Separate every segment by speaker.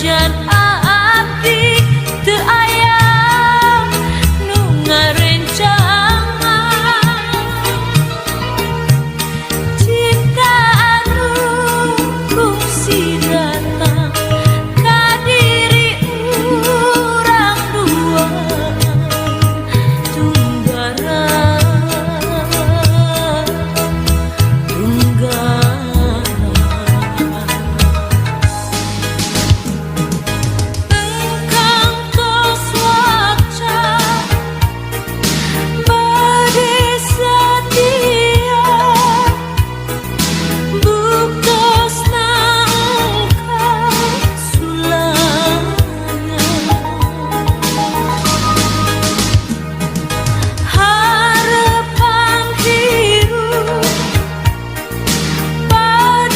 Speaker 1: Najan abdi teu aya nu ngarencangan cinta anu kungsi datang ka diri urang dua tunggara tunggara. Engkang tos waca bade satia buktosna engkang sulaya harepan hirup paduduaan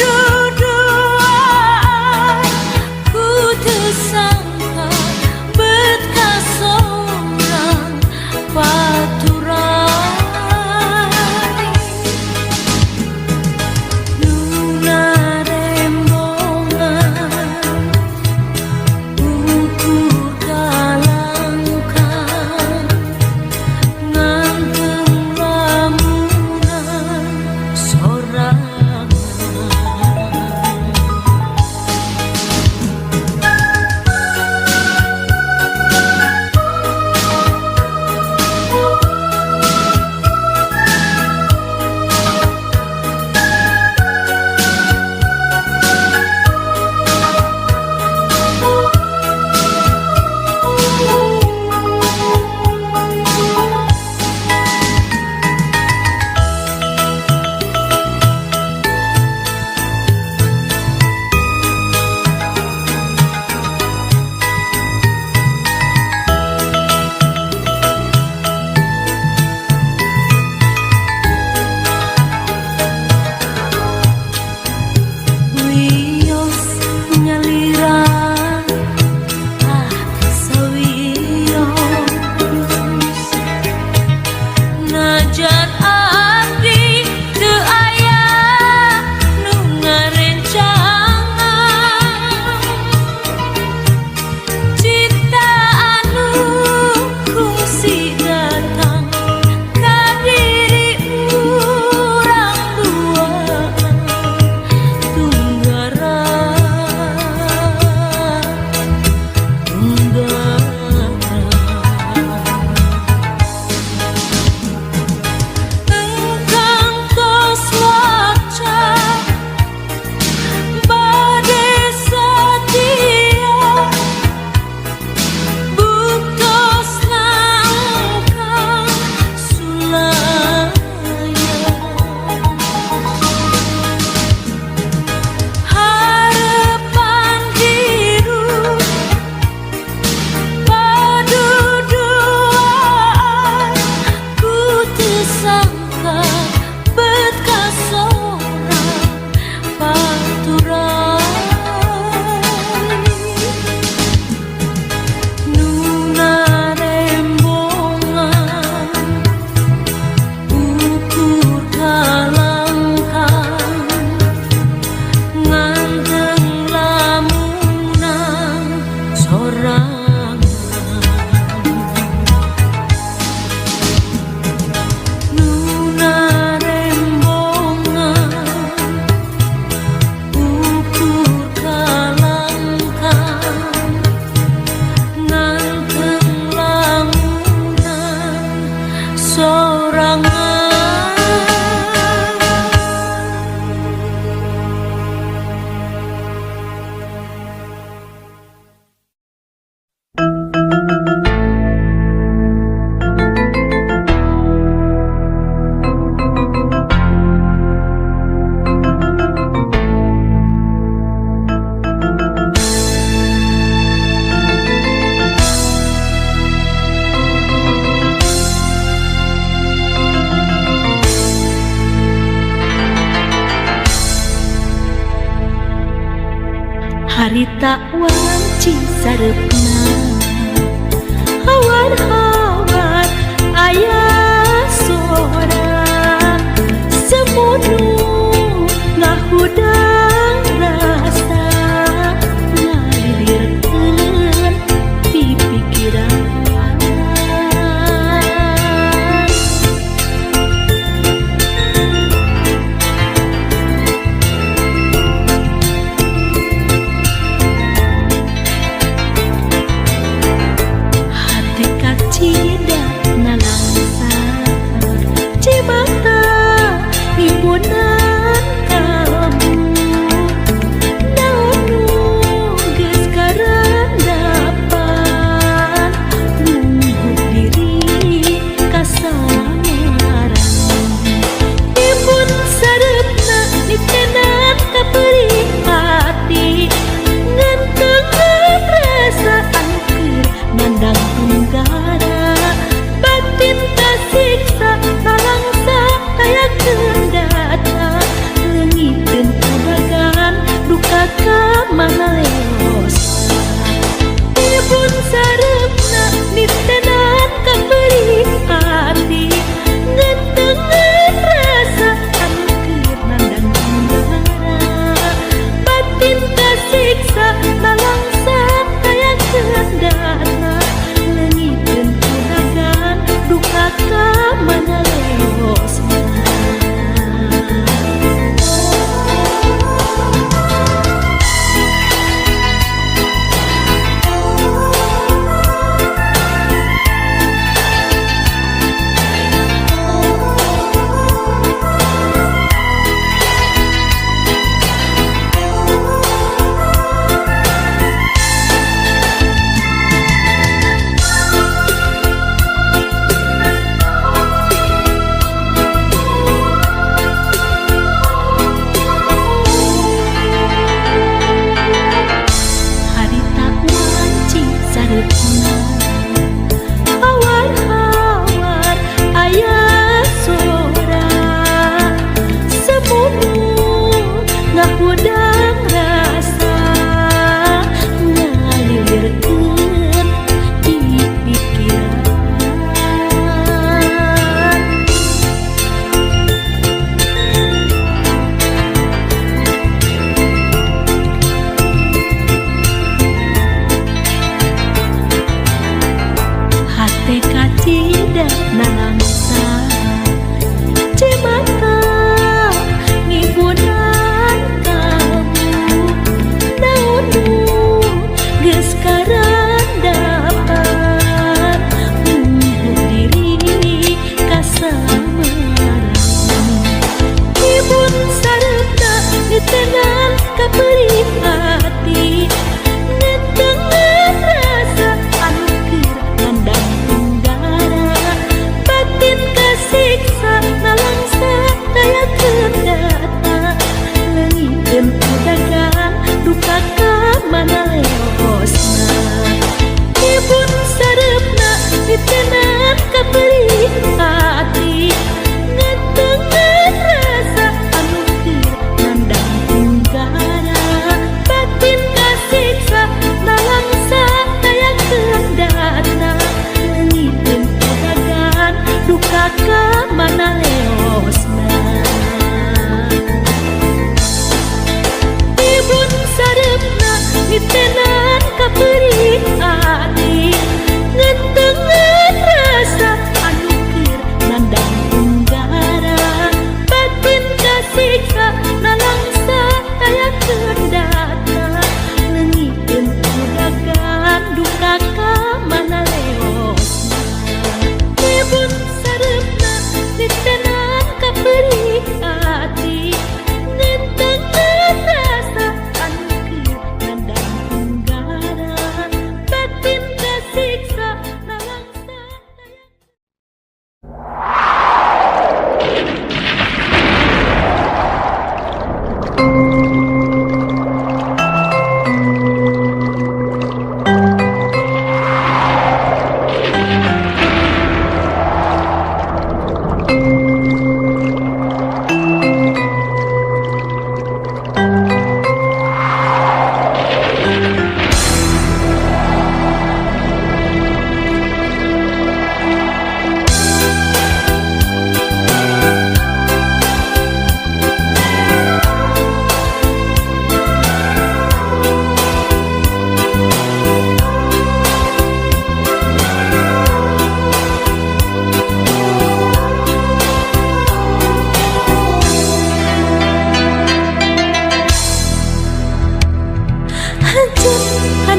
Speaker 1: ku teu sangka bet ka sorang paturai nu ngarembongan ukur kalangkang nganteng lamunan sorangan. Wios nyalira ah sawios najan abdi teu aya nu ngarencangan cinta anu kungsi datang ka diri urang dua tunggara tunggara. Engkang tos waca bade satia buktosna engkang sulaya harepan hirup paduduaan ku teu sangka bet ka sorang paturai nu ngarembongan ukur kalangkang nganteng lamunan sorangan nu ngarembongan ukur kalangkang nganteng lamunan sorangan.
Speaker 2: Harita wanci sareupna hawar-hawar aya sora semunu ngahudang rasa ngalilir.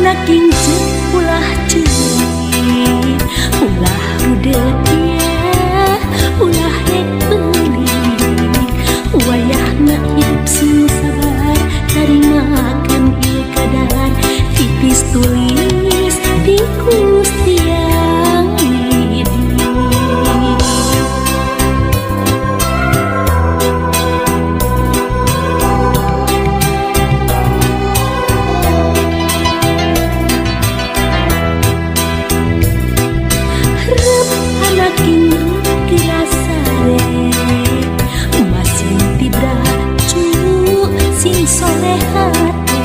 Speaker 2: Anak inceuk ulah ceurik, ulah rudet ye, ulah rek beulik. Wayahna hidup sing sabar, tarimakeun ieu kadar. Titis tulis ti Gusti Yang Widi. Rep anak ingrup dirasare, masing tibra cu sing soleh hate.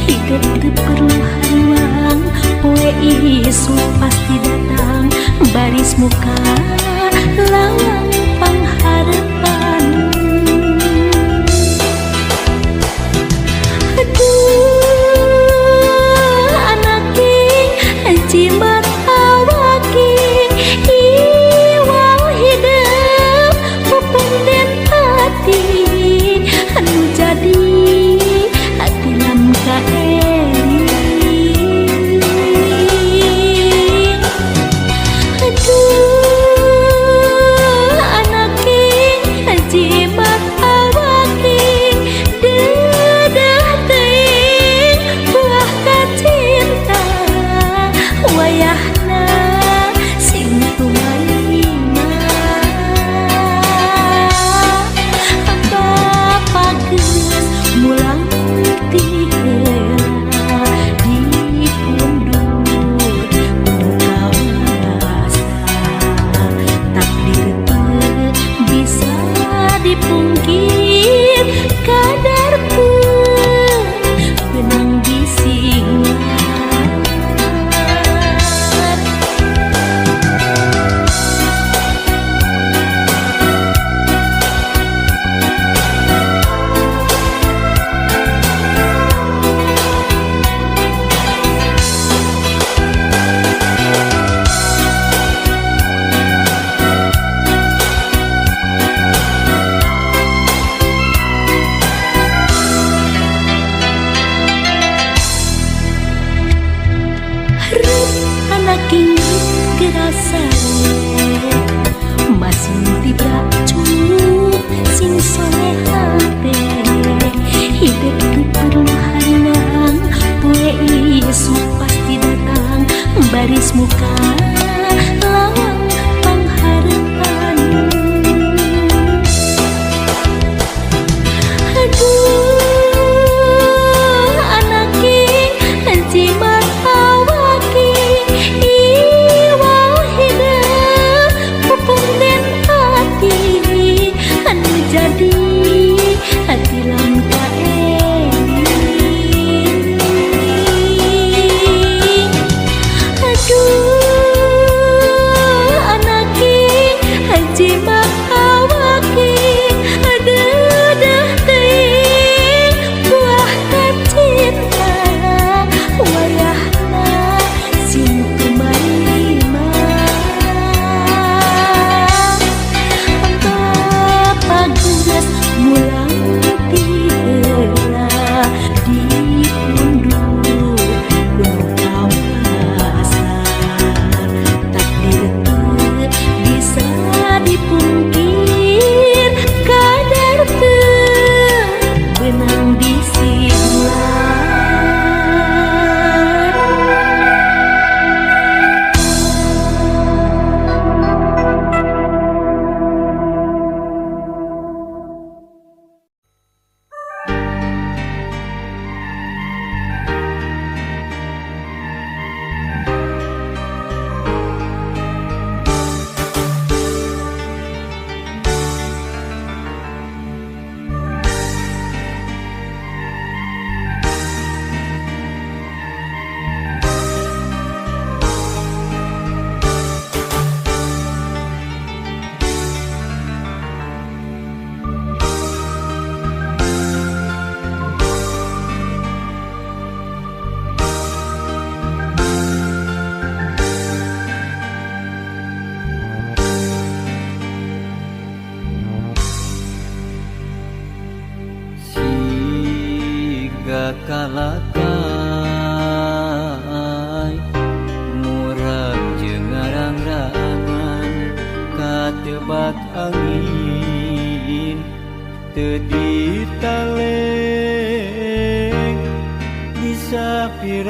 Speaker 2: Hidup teu perlu hariwang, poe isuk pasti datang. Baris muka lawang pangharepan. Aduh anak king, jimat awaking. Iwal hidup pupunden hati, anu jadi tilam kaering. Aduh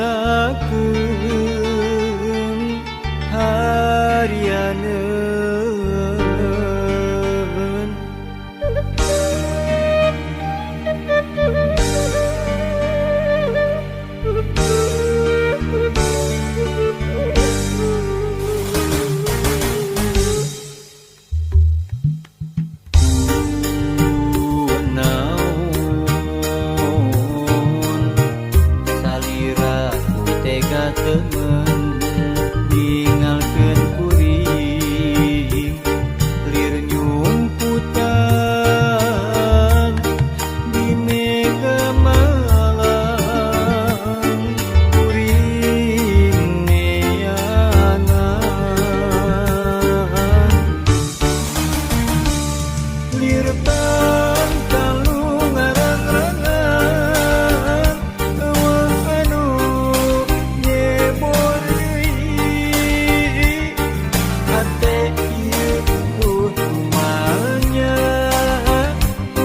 Speaker 3: Digunakeun harianeun. Kunaon salira ku tega temen ningalkeun kuring lir nyumputan di mega malam kuring neangan. Lir tangkalu ngarang-rangan eueuh anu nyebor deui hate ieu kutumanya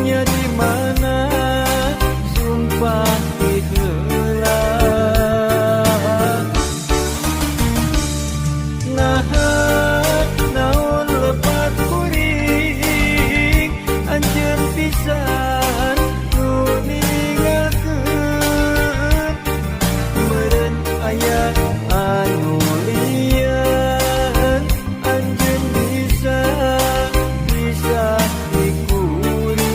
Speaker 3: nya di mana sumpah ti heula. Naha naon lepat kuring anjeun pisan nu ninggalkeun meureun aya anu lian anjeun bisa bisa di kuring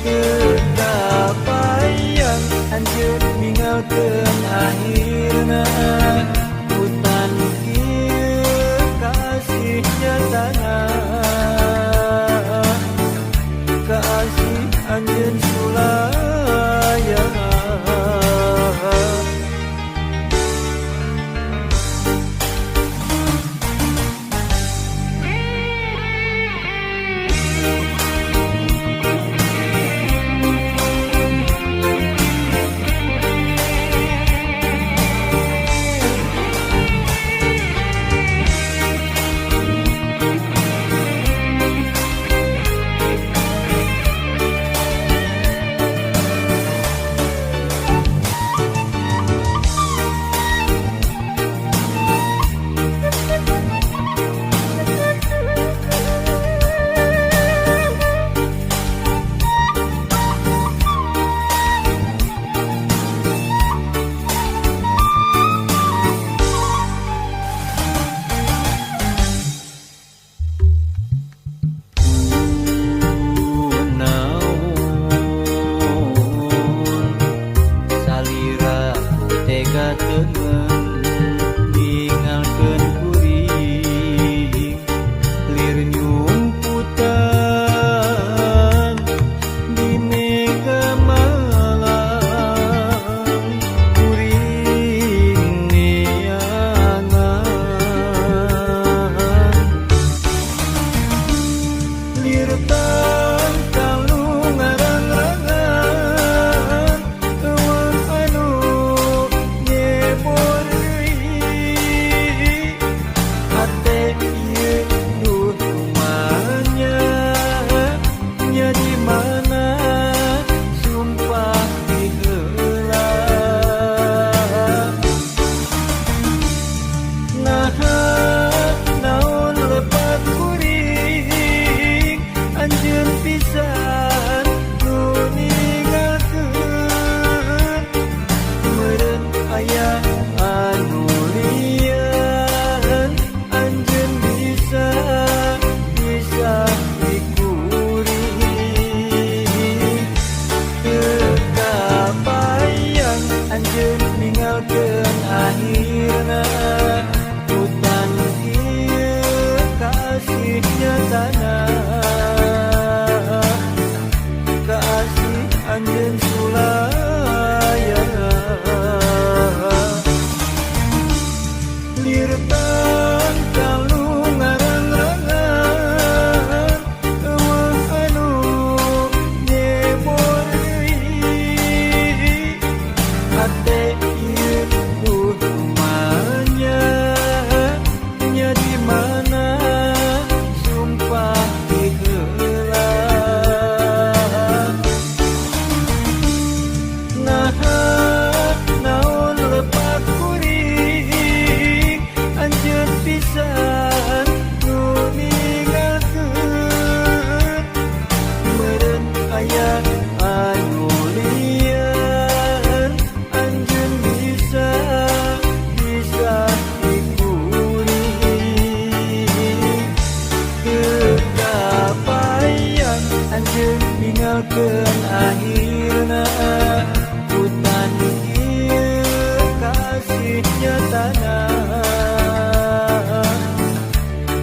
Speaker 3: teu kabayang anjeun ninggalkeun akhirna hutan kieu kasih nyatana kasih anjeun sulaya. Kunaon salira ku tega temen ningalkeun kuring lir nyumputan di mega malam kuring neangan. Lir tangkalu ngarang-rangan eueuh anu nyebor Nepikeun akhirna hutan ieu kasih nyatana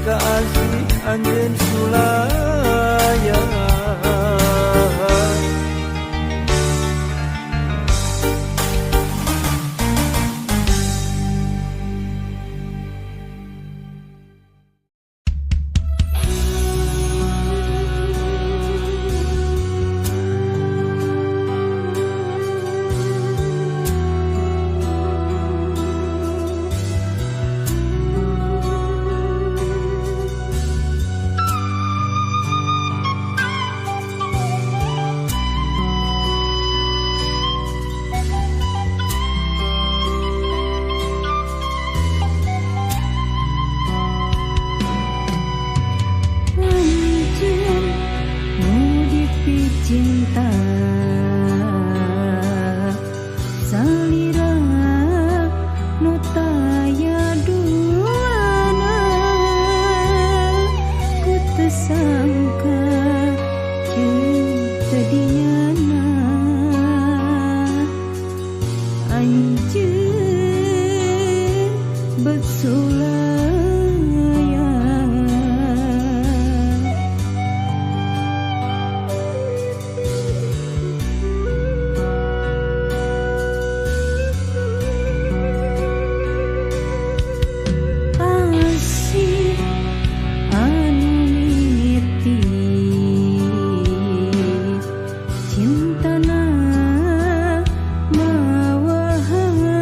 Speaker 3: kasih anjeun sulaya.
Speaker 1: Anjeun nu dipicinta salira nu taya duana, ku teu sangka jeung teu dinyana anjeun bet sulaya. Asih anu mimiti cintana mawa hati.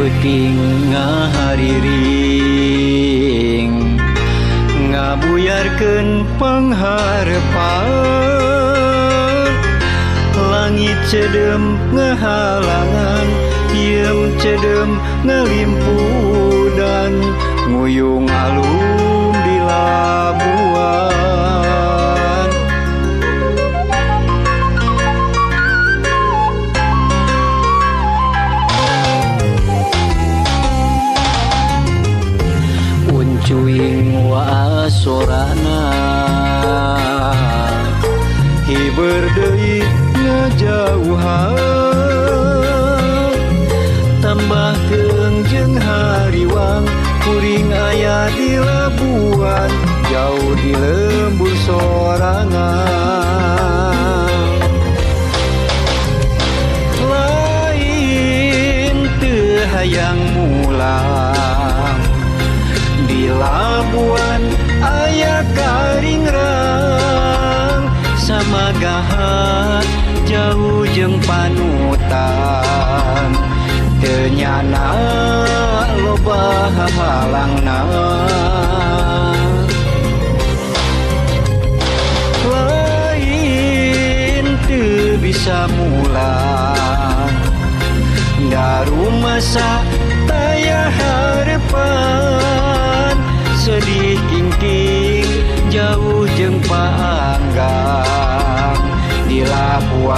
Speaker 3: Peuting ngahariring ngabuyarkeun pangharepan langit cedem ngahalangan hieum cedem ngalimpudan nguyung alum di Labuan. Uncuing waasorana hiber deui ngajauhan tambah keung jeung hariwang kuring aya di Labuan jauh di lembur sorangan. Lain teu hayang mulang di Labuan aya karingrang samagahan jauh jeung panutan teu nyana loba hahalangna. Lain teu bisa mulang darumasa taya harepan sedih kingking jauh jeung paanggang di Labuan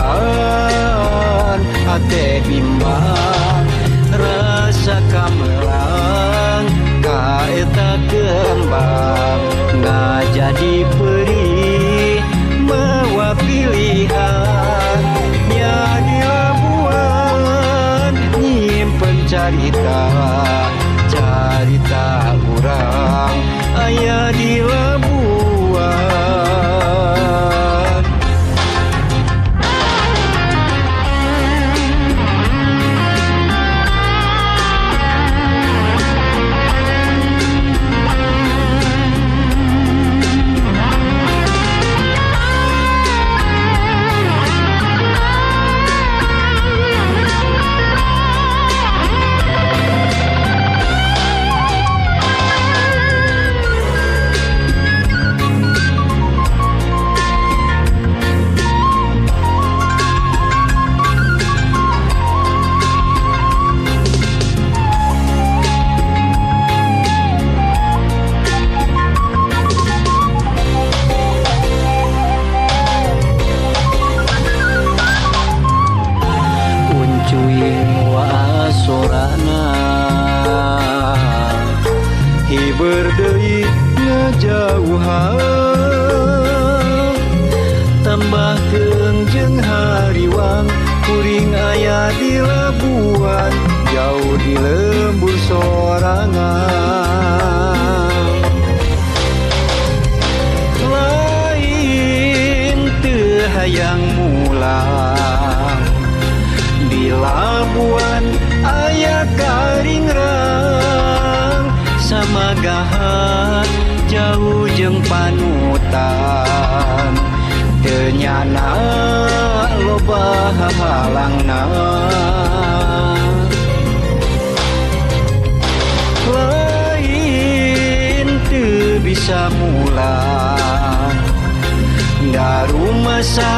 Speaker 3: hate bimbang rasa kamelang ka eta kembang ngajadi perih mawa pilihan nya di Labuan nyimpen carita carita urang aya di Labuan. Uncuing waasorana hiber deui ngajauhan tambah keung jeung hariwang kuring aya di Labuan jauh di lembur sorangan. Lain teu hayang mulang di Labuan aya karingrang samagahan jauh jeung panutan teu nyana loba hahalangna. Lain teu bisa mulang darumasa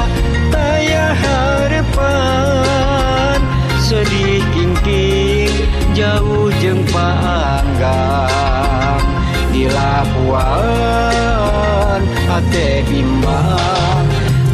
Speaker 3: taya harepan sedih kingking jauh jeung paanggang di Labuan hate bimbang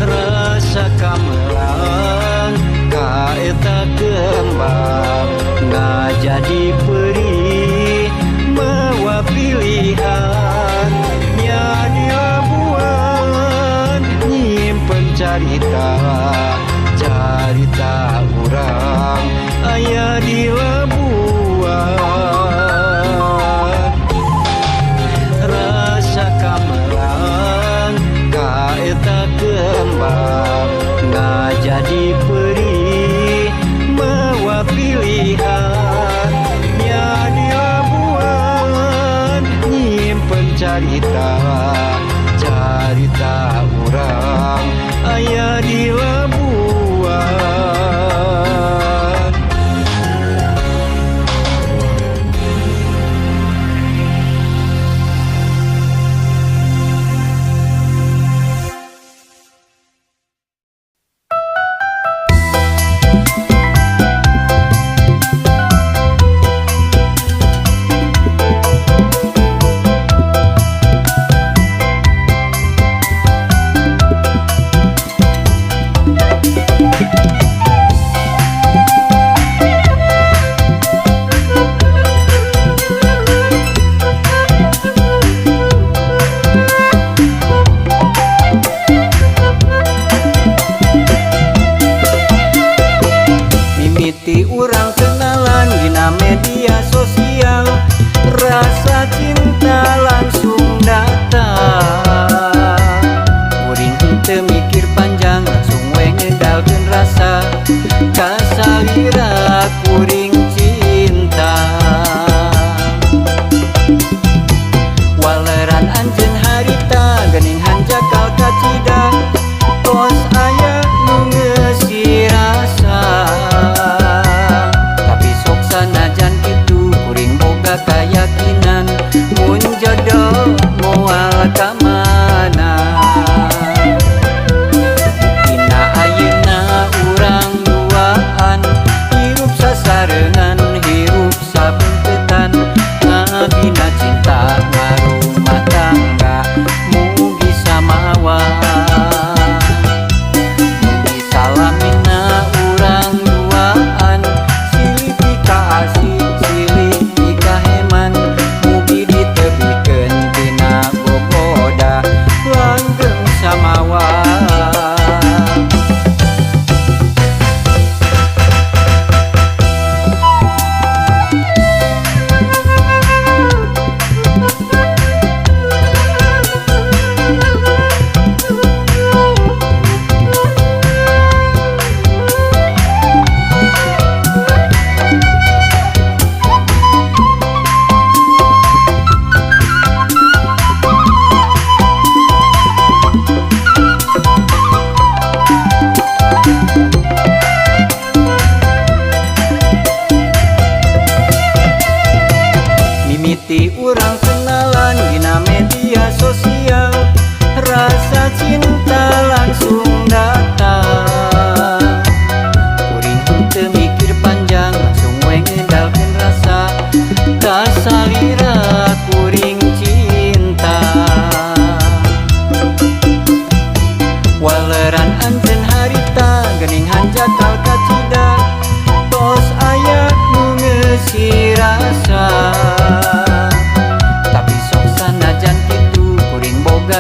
Speaker 3: rasa kamelang ka eta kembang ngajadi perih mawa pilihan nya di Labuan nyimpen carita carita urang aya di Labuan. Rasa kamelang ka eta kembang ngajadi perih mawa pilihan nya di Labuan nyimpen carita carita urang aya di Labuan.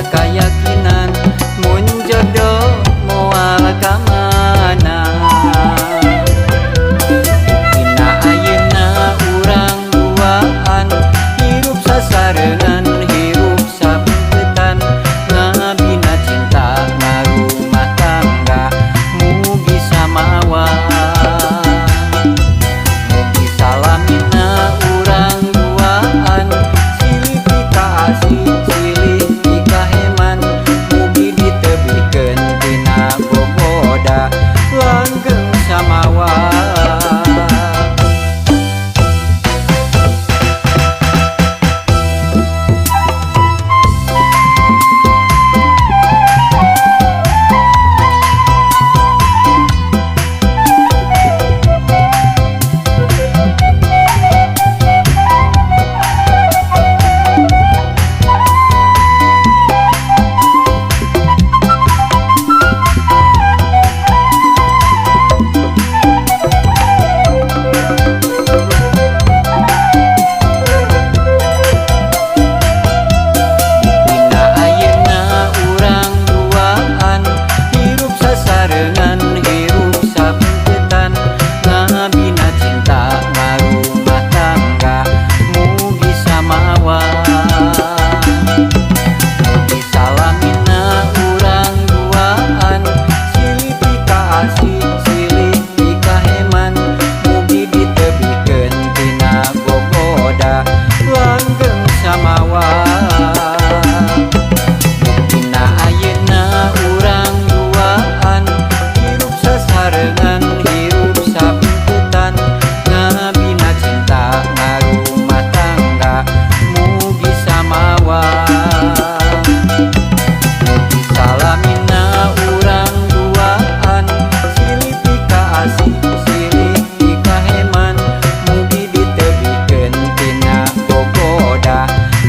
Speaker 3: Aya kayakinan mun jodoh moal ka mana. Dina ayeuna urang duaan hirup sasarengan hirup sabeutan ngabina cinta ngarumah tangga mugi samawa. Mugi salamina urang duaan silih pikaasih silih pikaheman mugi ditebihkeun tina gogoda langgeng samawa. Dina ayeuna urang duaan hirup sasarengan hirup sabeutan ngabina cinta ngarumah tangga mugi samawa. Mugi salamina urang duaan silih pikaasih silih pikaheman mugi ditebihkeun tina gogoda langgeng samawa. Dina ayeuna urang duaan hirup sasarengan hirup sabeutan ngabina cinta ngarumah tangga mugi samawa. Mugi salamina urang duaan silih pikaasih silih pikaheman mugi ditebihkeun tina gogoda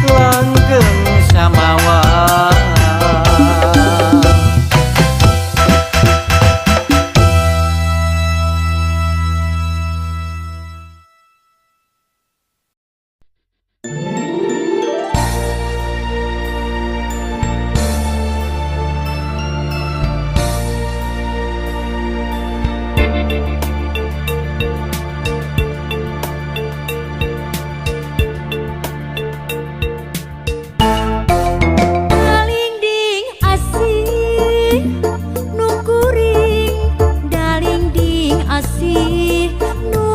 Speaker 3: langgeng samawa.
Speaker 2: Dalingding asih nu kuring, dalingding asih nu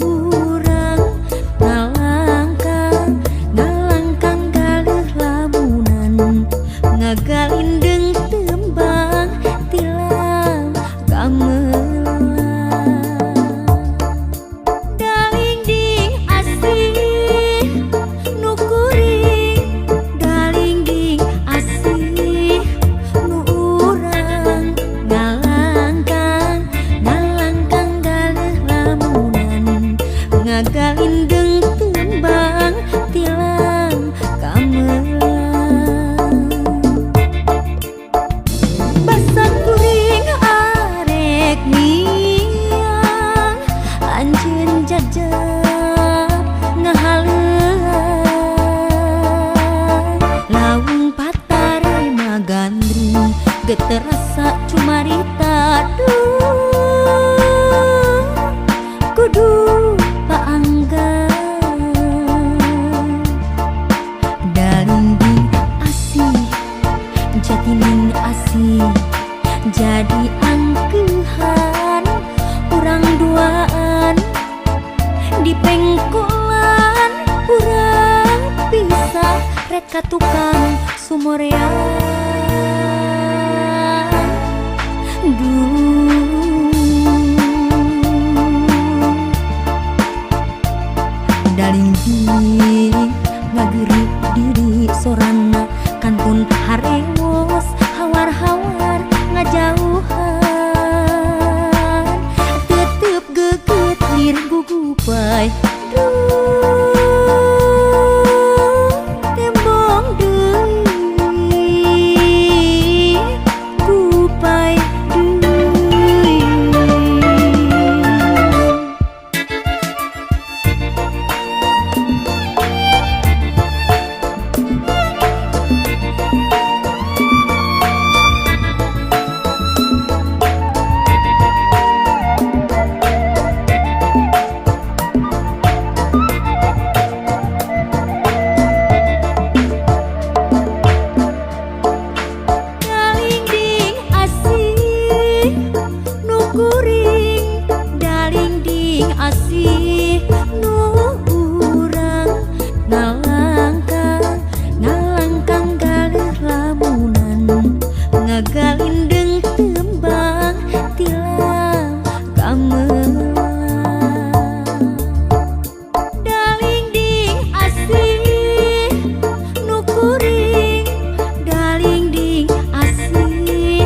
Speaker 2: urang ngalangkang ngalangkang galeuh lamunan ngagalindeng tembang tilam gamelan. Dalingding asih nu kuring, dalingding asih nu urang ngalangkang ngalangkang galeuh lamunan ngagalindeng tembang tilam gamelan. Basa kuring arek miang anjeun jajab ngahaleuang laung patare magandring geterasa cumarita duh kudu paanggang. Dalingding asih jatining asih jadi angkehan urang duaan di pengkolan urang pisah rek ka tukang sumorean. Duh dalingding ngagerit diri sorana kantun harewos hawar-hawar ngajauhan tetep geget lir gugupai duh tembong deui gupai deui. Ding asih nu urang ngalangkang ngalangkang galeuh lamunan ngagalindeng tembang tilang gamelan. Daling ding asih nu kuring, daling ding asih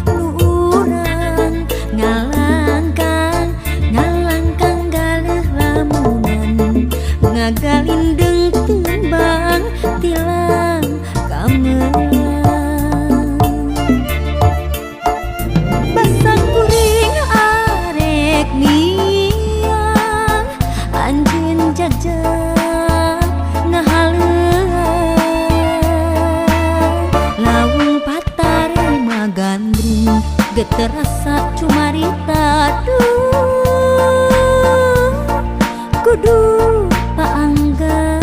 Speaker 2: nu urang ngalangkang ngalangkang galeuh lamunan ngagalindeng tembang tilang gamelan. Basa kuring arek miang anjeun jajak ngahaleuang lawung patarema gandrung geter rasa cumarita duh kudu paanggang.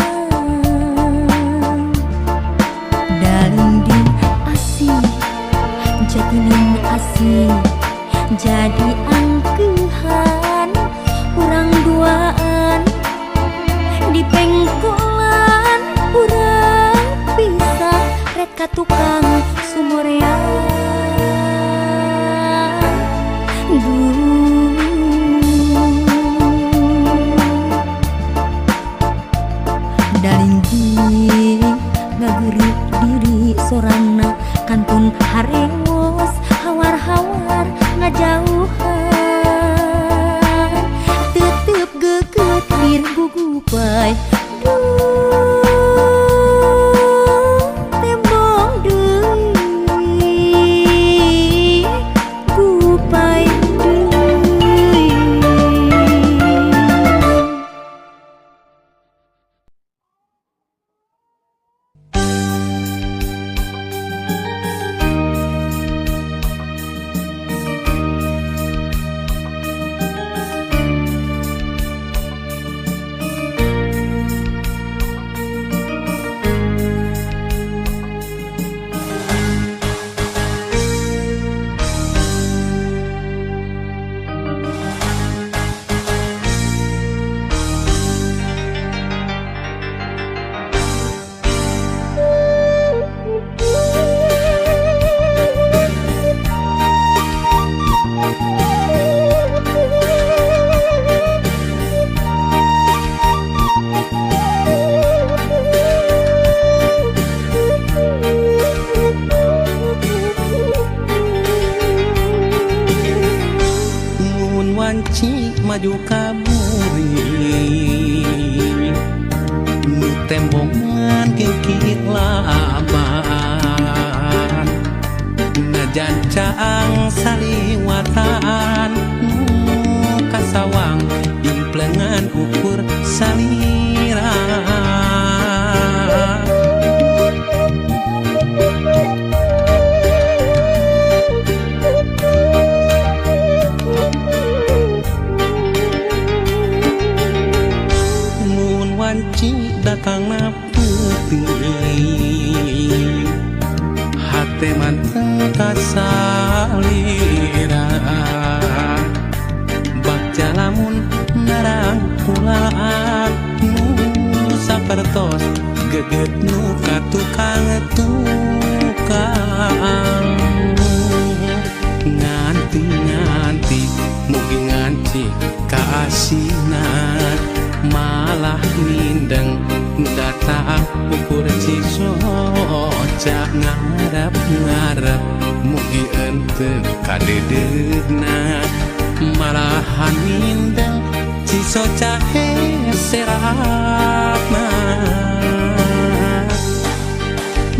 Speaker 2: Daling ding asih jatining asih jadi angkehan urang duaan di pengkolan urang pisah rek ka tukang sumorean. Duh. Daling ding ngageureup diri sorana kantun harewos hawar-hawar ngajauhan tetep geget lir gugupai duh tembong deui gupai deui.
Speaker 3: Mun wanci maju ka buri nu tembongan kikit laban najan caang saliwatan nu kasawang implengan ukur salira. Mun wanci datangna peuting hate manteng kasalira bagja lamun narangkulaan nu sapertos geget nu ka tukang tukang nganti nganti mugi nganti kaasinan malah mindeng datang ukur cisoca ngarep ngarep mugi ente kadedeuna malahan mindeng cisoca heseratna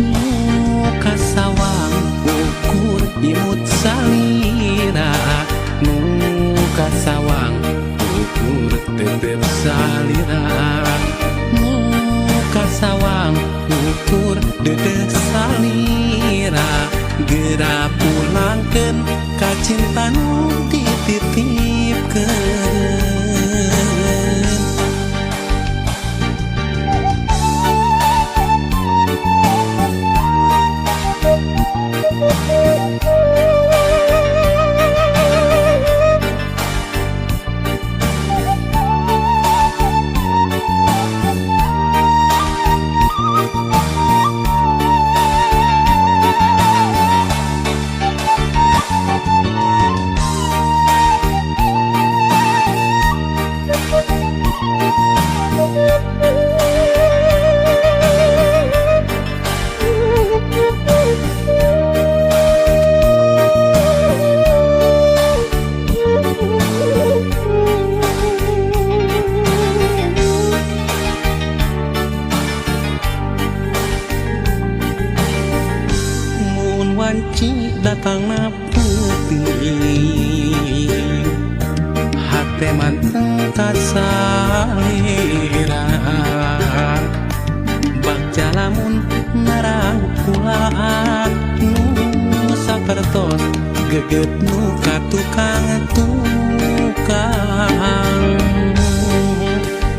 Speaker 3: nu kasawang ukur imut salira nu kasawang ukur tetep salira nu kasawang ukur dedeh salira geura pulangkeun ka cinta nu dititipkeun. Datangna peuting, hate manteng kasalira. Bagja lamun narangkulan nu sapertos geget nu ka tukang tukang.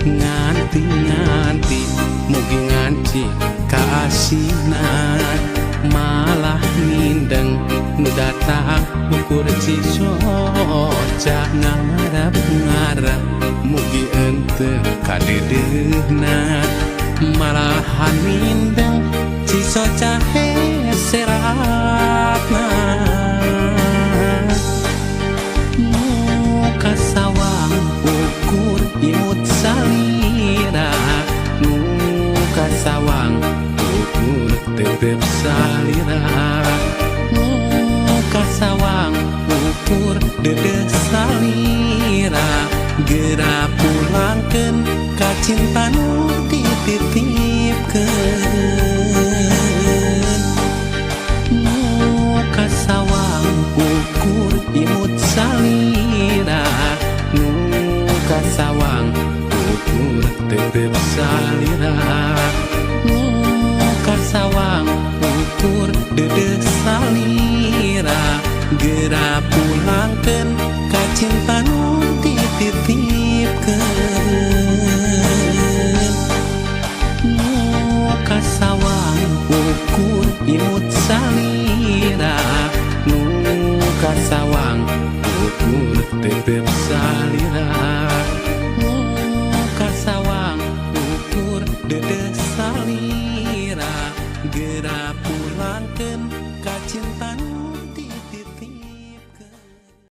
Speaker 3: Nganti-nganti mugi nganci kaasinan, malah mindeng nu datang ukur cisoca. Ngarep ngarep mugi henteu kadeudeuhna, malahan mindeng cisoca heseratna. Nu kasawang ukur imut salira, nu kasawang ukur tetep salira, nu kasawang ukur deudeuh salira. Gera pulangkeun ka cinta nu dititipkeun. Nu kasawang ukur imut salira, nu kasawang ukur tetep salira, nu kasawang ukur deudeuh salira. Gera pulangkeun.